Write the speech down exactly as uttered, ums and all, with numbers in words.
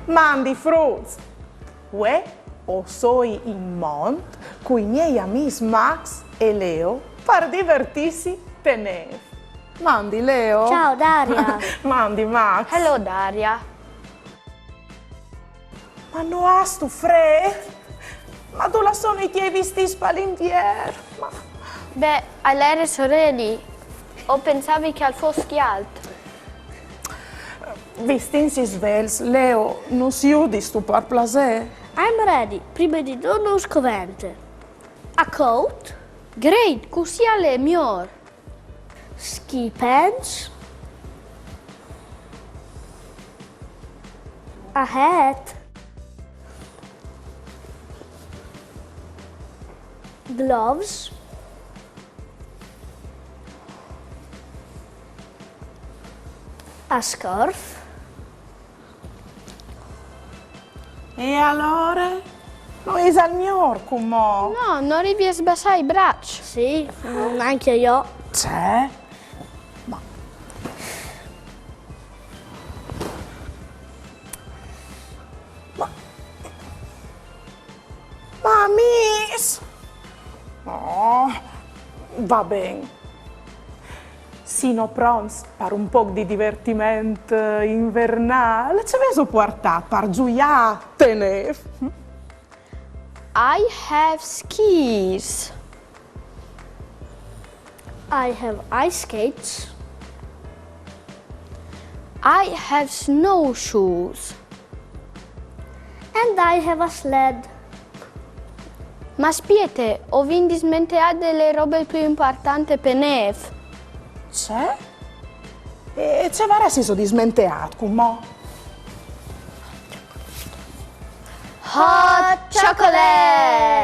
Mandi fruts! Vuê o soi in mont cui miei amîs Max e Leo par divertîsi te nêf. Mandi Leo! Ciao Daria! Mandi Max! Hello Daria! Ma no âstu frêt? Ma dulà sono i tiei vistîts pal invier? Ma... Beh, al jere soreli. O pensavi che al fos cjalt. Vistìnsi svelts, Leo, nus judistu par plasê? I'm ready, prime di dut nus covente a coat, Great, cussì al è miôr. Ski pants, a hat, gloves, a scarf. E alore? No isal miôr cumò? No, no rivi a sbassâ i braçs. Sì, anche io. Cioè? Ma... Ma... Ma amîs! Oh, va ben. Sino pronts par un pôc di divertiment invernâl? Ce vêso puartât par zuiâ te nêf? I have skis. I have ice skates. I have snowshoes. And I have a sled. Ma spiete, o vin dismenteât de robe plui impuartante pe nêf. Ce? E ce varessiso dismenteât cumò? Hot chocolate!